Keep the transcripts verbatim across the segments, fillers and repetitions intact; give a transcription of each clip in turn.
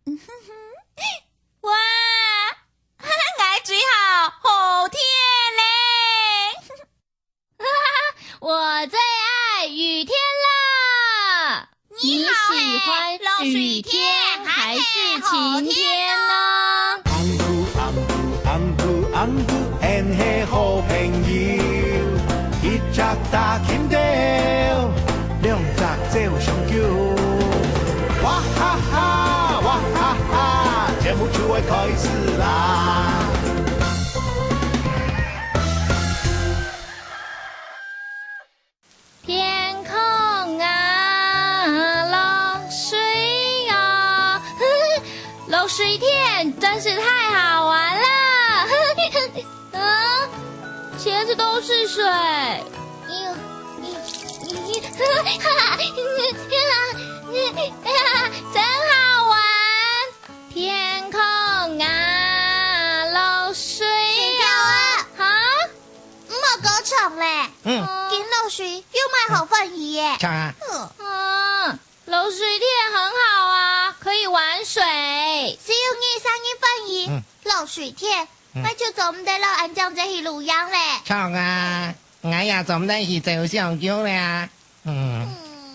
哇，𠊎最好好天咧！我最爱雨天了。你喜欢雨天还是晴天呢？紅雨，紅雨，紅雨，紅雨，𫣆係好朋友。一隻打琴豆，兩隻走相救。哇哈哈，哇哈哈，節目就愛開始啦！天空啊，落水啊，落水天真是太好玩了。啊，鞋子都是水。真好玩。天空啊，落水啊。水球啊。啊？毋好搞場咧。嗯。緊落水，又毋係好歡喜耶。唱啊。嗯。嗯，落水天很好啊，可以玩水。只有你生日歡喜，嗯。落水天，嗯。𠊎就做毋得摎恁樣仔去露營咧。唱啊，𠊎也做毋得去走相救咧啊。嗯。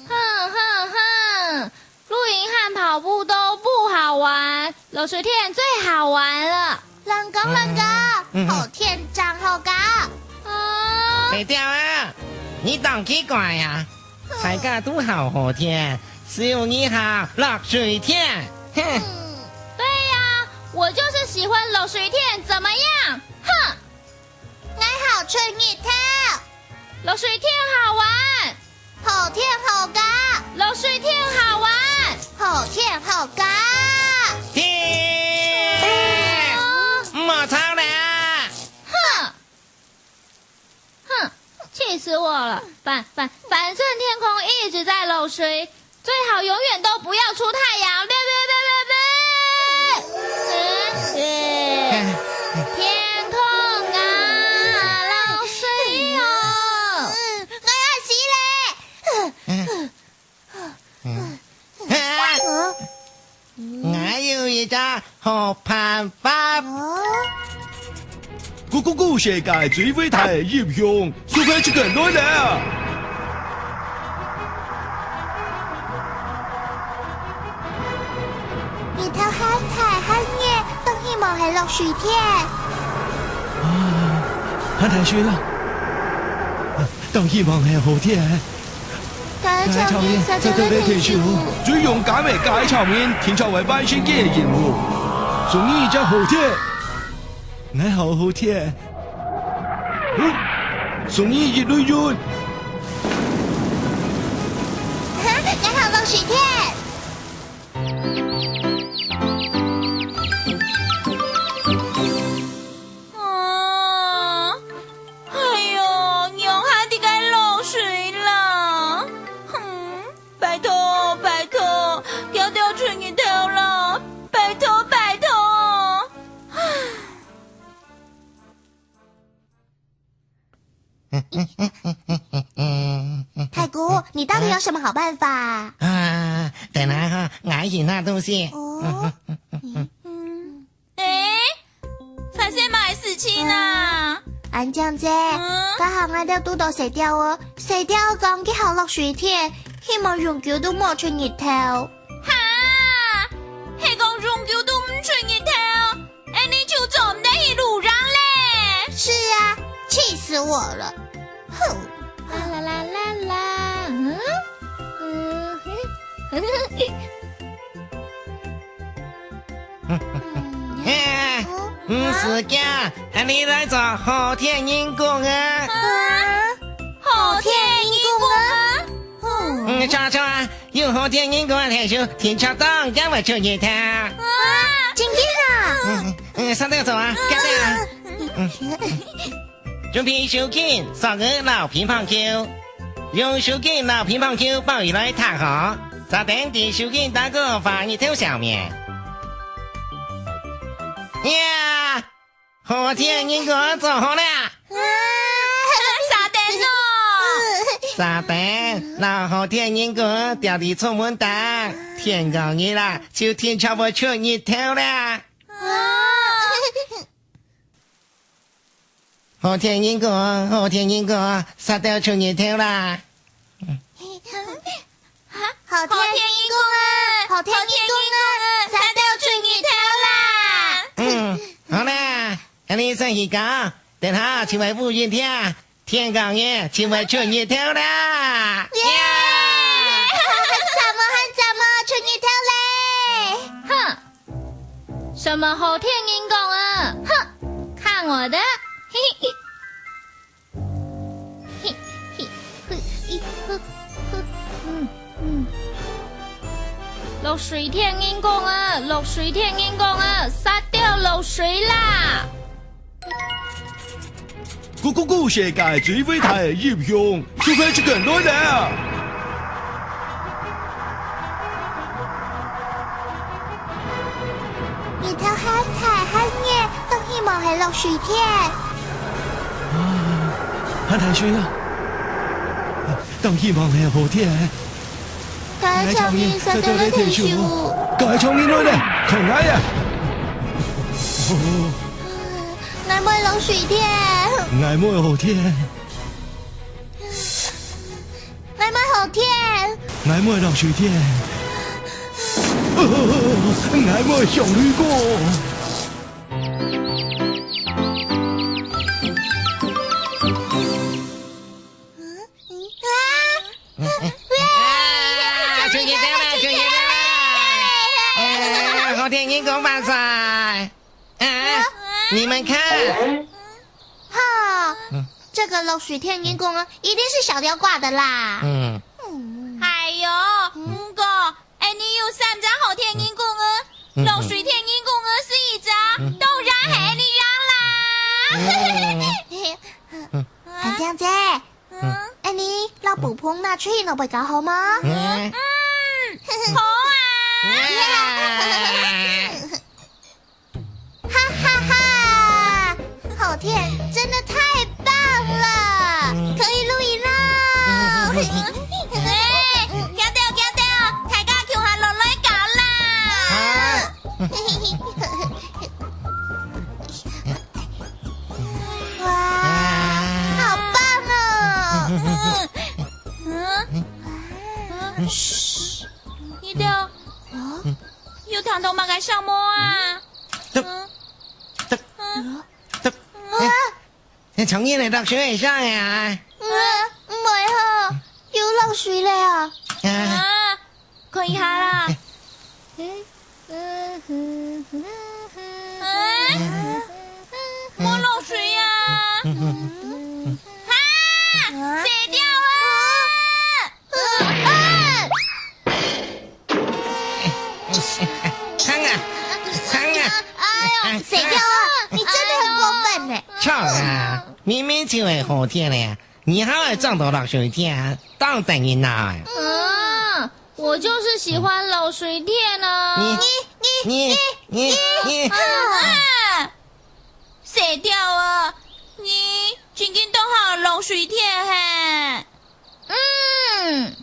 哼哼哼，露營和跑步都不好玩，落水天最好玩了。亂講亂講，嗯。好天正好搞。啊。水鳥啊，你當奇怪呀！大家都好好天，只有你好落水天。哼。嗯，對呀，我就是喜歡落水天，怎麼樣？哼！ 𠊎好出日頭。落水天好玩。好天好搞。落水天好玩。好天好搞。停！哦。莫吵啦！哼！哼，氣死我了！反，反，反正天空一直在漏水， 最好永遠都不要出太陽。別，別，別，別，別！嗯，天空啊，漏水哦！嗯，𠊎愛死咧！嗯。嗯。啊！𠊎有一隻好辦法。哦？ 咕咕咕，世界最偉大个音響，super chicken來了！日頭還大還熱，當希望係落水天。啊，還大水了！啊，當希望係好天。 該場面實在係忒舒服。最勇敢个該場面，定著會完成个任務。送你一隻好天，𠊎好好天。嗯，送你一輪雲。𠊎好落水天。 啊，哎喲，仰還在該落水啦！哼，拜託，拜託，遽遽出日頭啦！拜託，拜託！唉。 太古，你到底有什麼好辦法？啊，等下哈，𠊎去拿東西。哦，嗯，誒，發生麼个事情啊？恁樣仔，嗯？該下𠊎兜堵著水鳥哦，水鳥講佢好落水天，希望永久都莫出日頭。哈，係講永久都毋出日頭？ 恁呢就做毋得去露營咧。是啊，氣死我了！哼！啦啦啦啦啦，嗯？嗯。嘿，毋使驚，恁呢來做好天人公啊！啊？好天人公啊？嗯。嗯，著啊，著啊， 有好天人公个𢯭手，定著當驚會出日頭。哇，真个啊！嗯，嗯，上台做啊，行台啊！嗯。準備手巾、索仔摎乒乓球，用手巾摎乒乓球包起來䌈好，續等在手巾頂高畫日頭相片。呀！ 好天人公做好了！啊，續等哦！沙丁摎好天人公吊在窗門頂，天光日啦，就定著會出日頭啦。啊！好天人公，好天人公，煞到出日頭啦！好天人公啊，好天人公啊，煞到出日頭啦！嗯，好啦，恁呢算係講，等下就會烏雲天，天光日就會出日頭啦！耶！喊什麼，喊什麼，出日頭咧！哼，什麼好天人公啊？哼，看我的！嘿嘿。 嘿，嘿，嘿，嘿，嘿，嘿，嗯，嗯。落水天人公啊，落水天人公啊，煞到落水啦！咕咕咕，世界最偉大个音響，就快出現來了！ 日頭還大還熱，當希望係落水天。啊，還大水啊！當希望係好天。該場面實在來退休。該場面來了，看𠊎啊！𠊎愛落水天。𠊎愛好天。 𠊎愛好天。𠊎愛落水天。呃，𠊎愛上去過。嗯，嗯，啊！啊，出日頭啦，出日頭啦！哎，好天人公萬歲！啊，你們看。 哈，嗯。這個落水天人公啊，一定是小鳥掛的啦。嗯。嗯。哎喲，嗯。毋過，恁呢有三隻好天人公啊，嗯。落水天人公啊，係一隻，嗯。當然係恁呢樣啦。嗯。啊？團長姐，嗯。恁呢，摎布蓬拿出去挼會較好嗎？嗯。嗯，好啊。嗯。 哈哈哈！好天真的太棒了，可以露營了！哎，行到，行到，大家共下落來搞啦！啊！哇，好棒哦！嗯，嗯，嗯，噓，你的，哦？有聽到麼个聲無啊？嗯？ 嗯？嗯？啊！你從哪裡落水上呀？嗯，毋會吼，有落水咧啊！啊！啊，看一下啦。嗯？啊？無落水啊！哈！死掉啊！ 看啊，看啊！哎喲，死掉啊！你真的很過分呢。臭啊！明明就係好天咧，你還會撞到落水天，當得人惱啊！嗯，我就是喜歡落水天啊。你，你，你，你，你，啊！死掉啊！你真經當好落水天嘿！ 嗯。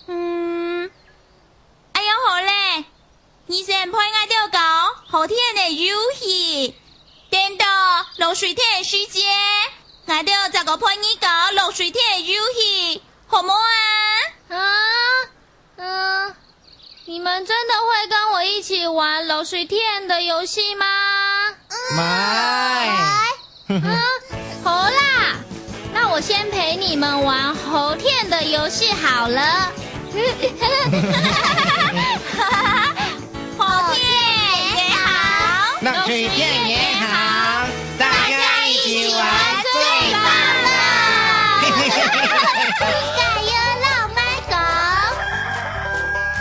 嗯，恁樣好咧，你先陪𠊎兜搞好天个遊戲，等到落水天个時節，𠊎兜再過陪你搞落水天个遊戲，好無啊？啊，嗯， 你們真的會跟我一起玩落水天的遊戲嗎？來。嗯，好啦，那我先陪你們玩好天的遊戲好了。好天也好，落水天也好，大家一起玩最棒了。加油，老麥狗！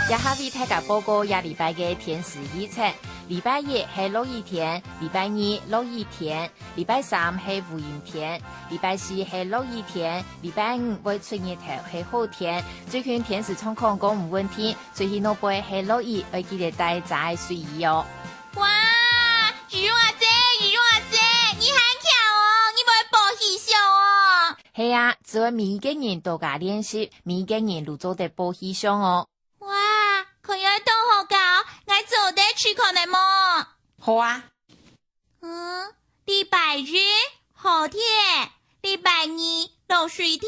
這下為大家報告這禮拜个天時預測。禮拜一係落雨天，禮拜二落雨天，禮拜三係烏陰天，禮拜四係落雨天，禮拜五會出日頭係好天。最近天時狀況講毋穩定，出去外背係落雨，愛記得帶遮个水衣哦。哇，雨蓉阿姊，雨蓉阿姊，你還巧哦，你會報氣象哦。係啊，只要每一個人都加練習，每一個人都做得報喜相哦。哇，看起來當好搞，𠊎做得試看仔無？好啊。嗯，禮拜一，好天；禮拜二，落水天；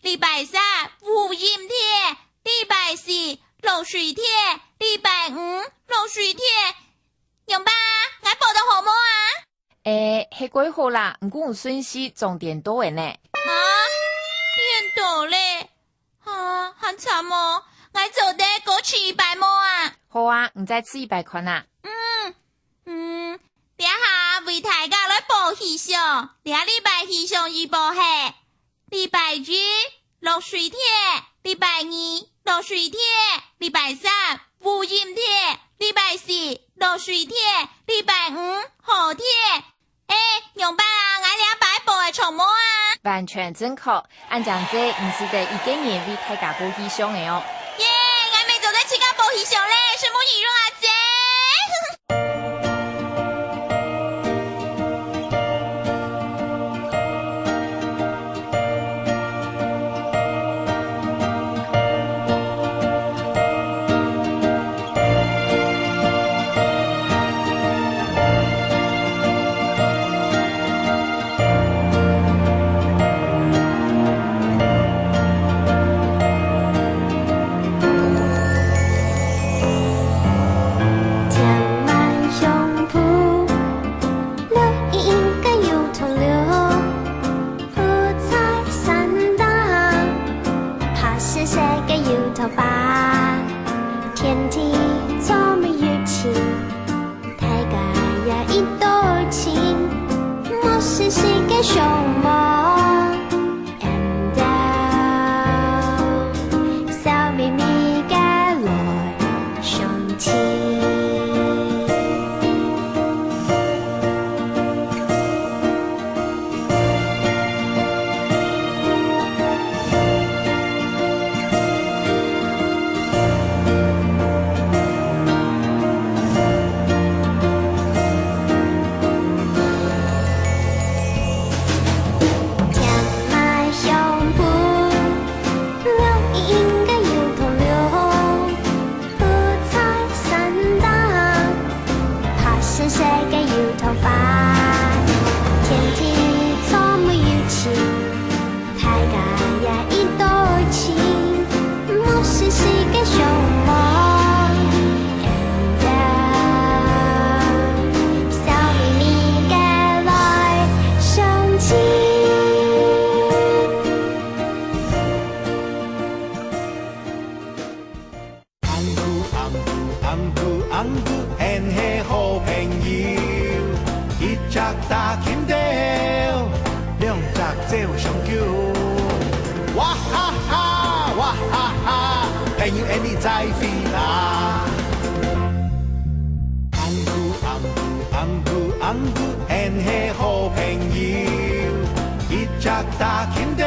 禮拜三，烏陰天；禮拜四，落水天；禮拜五，落水天。仰般啊？𠊎報到好無啊？ 誒，係蓋好啦，毋過順序重點到位呢。啊，顛倒咧！啊，還慘哦！𠊎做得過試一擺無啊？好啊，你再試一擺看啊。嗯，嗯，這下為大家來報氣象，這禮拜氣象預報係：禮拜一，落水天；禮拜二，落水天；禮拜三，烏陰天；禮拜四，落水天；禮拜五，好天。 誒，仰般啊？𠊎這擺報个著無啊？完全正確，恁樣仔毋使得一個人為大家報氣象个哦。耶，𠊎乜做得自家報氣象咧，承蒙雨潤阿姊。紅姑，紅姑，紅姑，紅姑，𫣆係好朋友。一隻打琴豆，兩隻走相救。哇哈哈，哇哈哈，朋友，𫣆俚再會啦。紅姑，紅姑，紅姑，紅姑，𫣆係好朋友。一隻打琴豆，